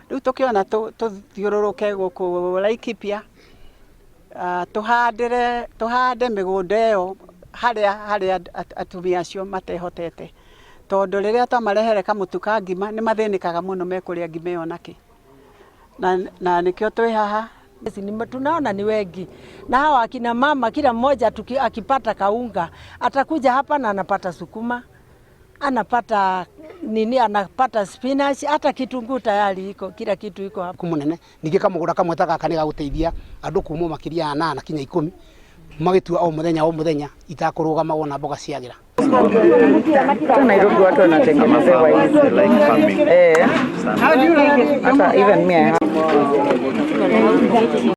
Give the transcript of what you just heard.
Rĩu tũkĩona tũthiũrũrũke gũkũ Laikipia, tũhandĩre tũhande mĩgũnda ĩyo harĩa harĩa atumia acio matehotete, tondũ rĩrĩa twamarehere kamũtu ka ngima nĩ mathĩnĩkaga mũno mekũrĩa ngima ĩyo nakĩ, na nĩkĩo twĩ haha. Tunaona ni wengi na hawa akina mama, kila mmoja akipata kaunga atakuja hapa na anapata sukuma, anapata nini, anapata spinach, hata kitunguu tayari iko, kila kitu iko hapa. Munene ningĩ kamũgũnda kamwe ta gaka nĩ gagũteithia andũ kuma makĩria ya 8 kinya 10 magĩtua o mũthenya o mũthenya itakũrũgama wona mboga ciagĩra. Nairobi watu wanatengenezewa hizi. Eh. Hata even me I have.